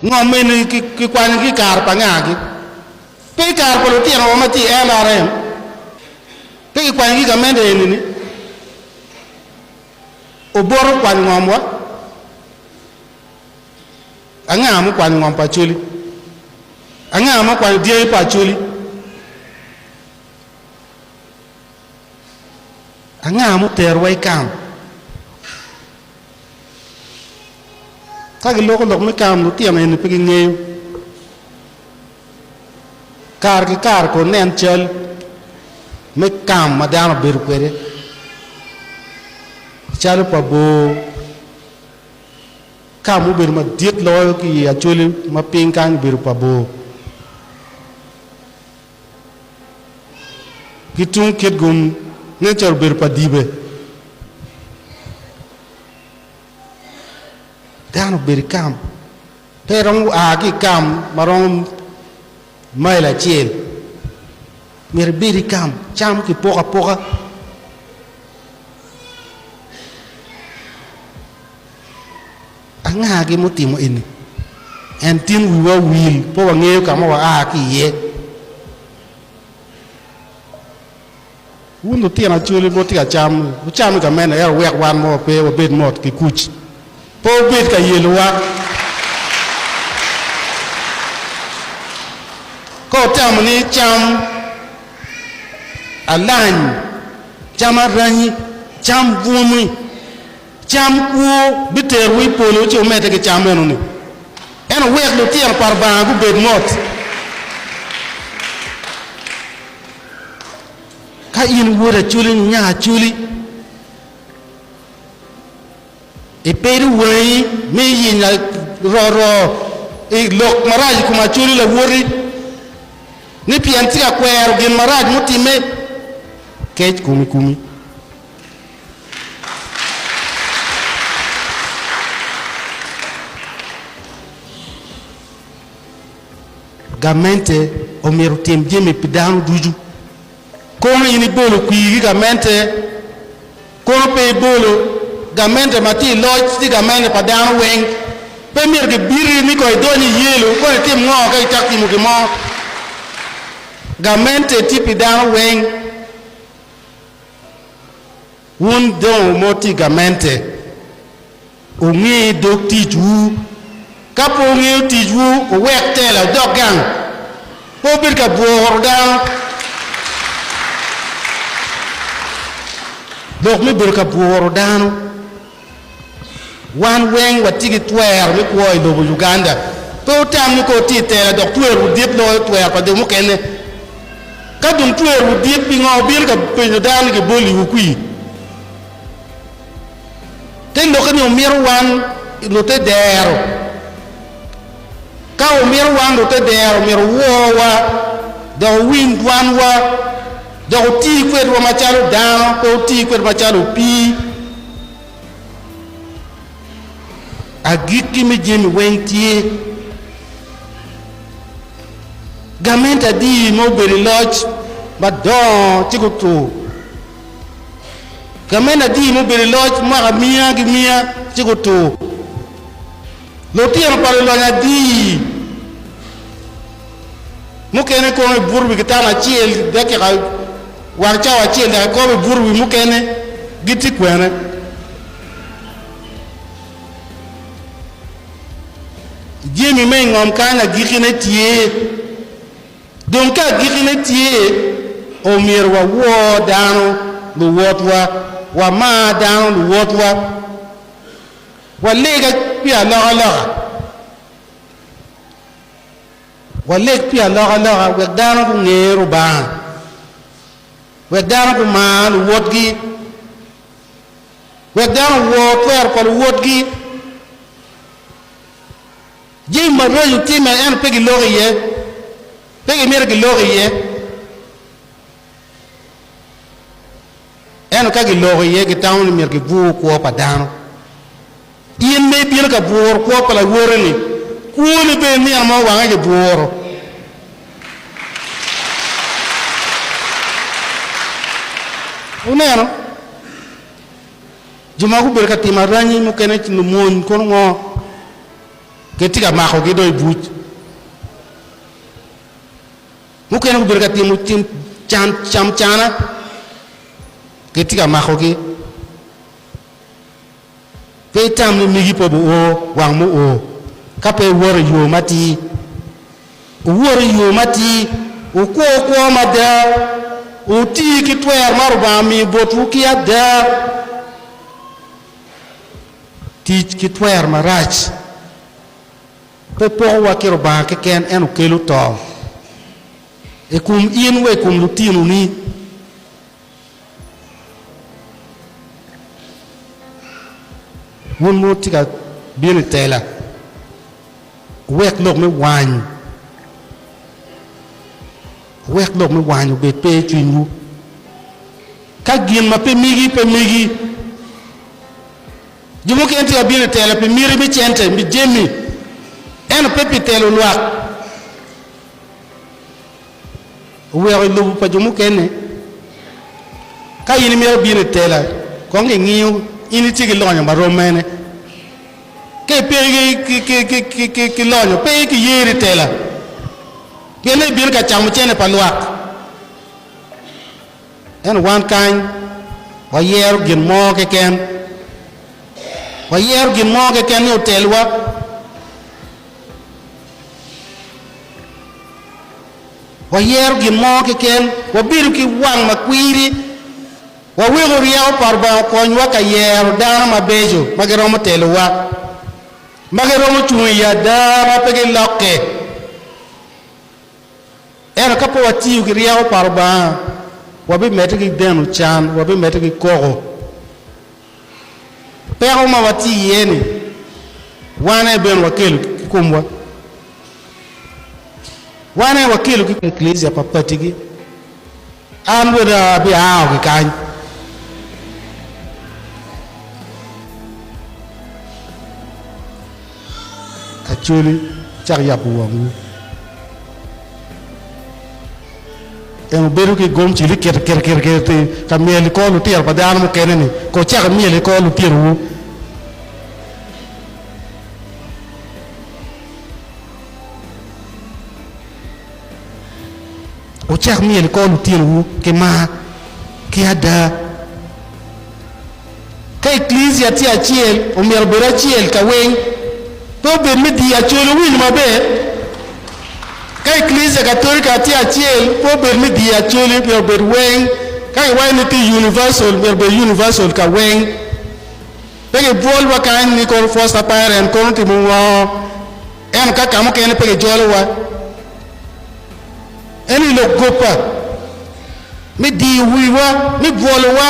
Ngom eni kikwanyo ki i kare pa ngagi? Pe i kare pa lutinowa ma tye i NRM? Pe kikwanyo ki i gamente eni-ni? Obote okwanyo ngomwa? Anga mukwanyo ngom pa Acholi? Anga ma okwanyo dyangi pa Acholi? Anga muterowa i kam? Ka giloko lok me kam, lutino eni pe gingeyo. Kare ki kare kono nen cal me kam ma dano obedo kwede, calo pa bor. Ka mubedo madit loyo ki i Acholi ma piny kany obedo pa bor. Ki tung Kitgum nen calo obedo pa Dibe. Dano obedo i kam. Pe iromo a ki i kam ma romo mail acel. Myero ibed i kam, cam kipoko apoka. Angagi mutimo eni? En tin wiwa owil, pe wangeyo ka ma waa ki iye. Wun lutino Acholi ma wutye ka cam, wucam i gamente ento wuwek wan ma wape wabed mot ki kuc. Pe wubed ka yelowa. Ka wutamo ni cam alany, cam aranyi, cam bwomi, Cam kwo biterowu i polo ci wumedde ki cam meno-ni. Ento wek lutino pa Lubanga gubed mot. Ka in wod Acholi nyo nya Acholi, ipedo wangi me yenyo roro i lok marac i kom Acholi lawoti ni pien tye ka kwero gin marac mutimme, kec komi kumi. Gamente omyero otim jami pi dano ducu. Kono in ibolo kwir ki gamente, kono pe ibolo. Gamente ma tye i loc tye gamente pa dano weng. Pe myero kibiti ni kong idony i yelo kono itim ngo ka icak timo gin mo. Gamente tye pi dano weng. Wun jo ma wutye i gamente, wungi dog ticwu. Ka pe wungeyo ticwu, wuwek tela wudok gang. Pe wubed ka bworo dano. Lok me bedo ka bworo dano. Wan weng watye ki twero me kwo i lobo Uganda. Pe wutam ni ka wutye i tela dok twerowu dit loyo twero pa jo mukene. Ka dong twerowu dit, pingo wubino ka penyo dano ni giboliwu kwir? Te lokke ni wumito wan lute dero. Ka wumito wan lute dero, myero wuworwa dok wuwiny dwanwa dok wuti kwedwa macalo dano, pe wuti kwedwa macalo opii. Agikki me jami weng tye. Gamente adi ma obedo i loc madongo ci gutur? Gamente adi ma obedo i loc mwaka miya ki miya ci gutur? Lutino pa lulony adi mukene kono ibuto wi kitanda acel dakika wang cawa acel dok ikobo ibuto wi mukene gitye kwene? Jami me i ngom kany agikkine tye. Dong ka agikkine tye, omyero wawor dano luwotwa, wamar dano luwotwa, waleg pi alokaloka, waleg pi alokaloka wek dano gunge Rubanga, wek dano gumar luwotgi. Wek dano owor twero pa luwotgi. Jami maraco timme ento pe giloko iye, pe gimito gilok iye. Ento ka giloko iye gitamo ni myero gibwur kwo pa dano. In ma ibino ka bwuro kwo pa lawoti-ni, kwoni bene nino mo wange kibwuro. Wuneno, jo ma gubedo ka timo aranyi mukene lumony kono ngo? Gitye ka makogi dong i buc. Mukene gubedo ka timo tim can camcana, gitye ka makogi. Pe itam ni migi pe obi-o wang mu-o ka pe iwoto i yo matir. Wuwot i yo matir, wukwo kwo mada, wuti ki twer ma Rubanga omiyo botwu ki ada. Tic ki twer marac pe pokowa ki Rubanga keken ento kelo to i kom in wa i kom lutinoni. Wun ma wutye ka bino i tela, wuwek lok me wany, wuwek lok me wany obed pe i cwinywu. Ka gin ma pe megi pe megi, jo mukene tye ka bino i tela pi miti me cente, pi jami, ento pe pi telo lwak. Oweko i lobo pa jo mukene. Ka in imito bino i tela, kong kingiyo in itye ki lonyo ma rom mene. Ka ipe ki lonyo, pe kiyeri i tela, pien ni ibino ka camo cene pa lwak. Ento wan kany wayero gin mo keken, wayero gin mo keken ni otelwa. Wayero gin mo keken, wabedo ki wang makwiri, waweko ryeko pa Rubanga okonywa ka yero dano mabeco ma giromo telowa, ma giromo cung i ada ma pe gilokke. Ento ka pe watiyo ki ryeko pa Rubanga, wabimedde ki deno can, wabimedde ki koko. Peko ma watye iye-ni, wan aye bene wakelo ki komwa. Wan aye wakelo ki Eklezia pa patigi. An bene abiao ki kany. Acholi cak yabo wangwu. En obedo ki gomci ni kit kit kit kit ka myel i kor lutino pa dano mukene ni ko cak imyel i kor lutinowu. Wucak myel i kor lutinowu ki mar ki ada. Ka Eklezia tye acel, omyero obed acel ka weng, pe obed me diyo acol. Wuwinyo maber? Ka Eklezia Katolika tye acel, pe obed me diyo acoli, myero obed weng. Ka giwaco ni tye universal, myero obed universal ka weng. Pe gibwolwa kany ni kono foster parent kono timo ngo, ento ka ka mukene pe gijolowa. Eni lok goba me diyo wiwa, me bwolowa.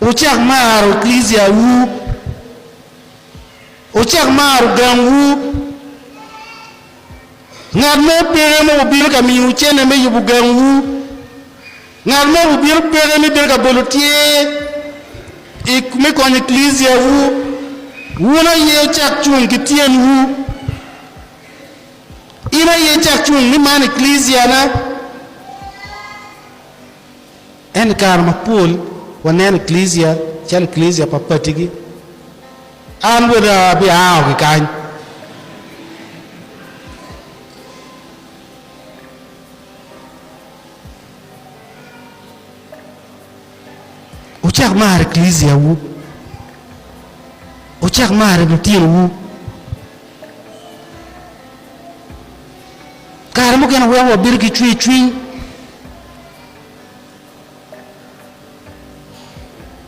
Wucak maro ekleciawu, wucak maro gangwu. Ngat mo peke ma obino ka miyowu cente me yubo gangwu. Ngat mo obino peke me bino ka bolo tyer i me konyo ekleciawu. Wun aye wucak cung ki tyenwu. In aye icak cung ni man ekleciana. Ento i kare mapol waneno eklesia calo eklesia pa patigi. An bene abiao ki kany. Wucak maro eklesiawu. Wucak maro lutinowu. Kare mukene weko wabedo ki cwercwiny.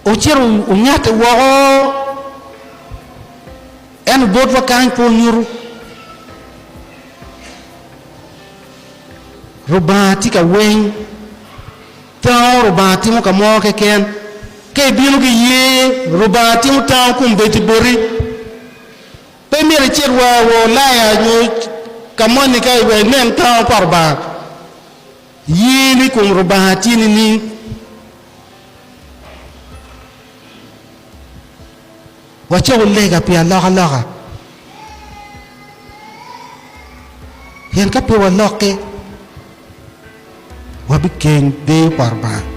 Ocito onyatte woko, ento botwa kany pe onyuto. Rubanga tye ka weng, tango Rubanga timo ka mo keken. Ka ibino ki ye, Rubanga timo tango kombeddi boti. Pe myero icit wa wa Ulaya nyo ka moni ka inen tango pa Rubanga. Ye ni kom Rubanga tye nining? Wacako lega pi alokaloka. Pien ka pe walokke, wabikeng deyo pa Rubanga.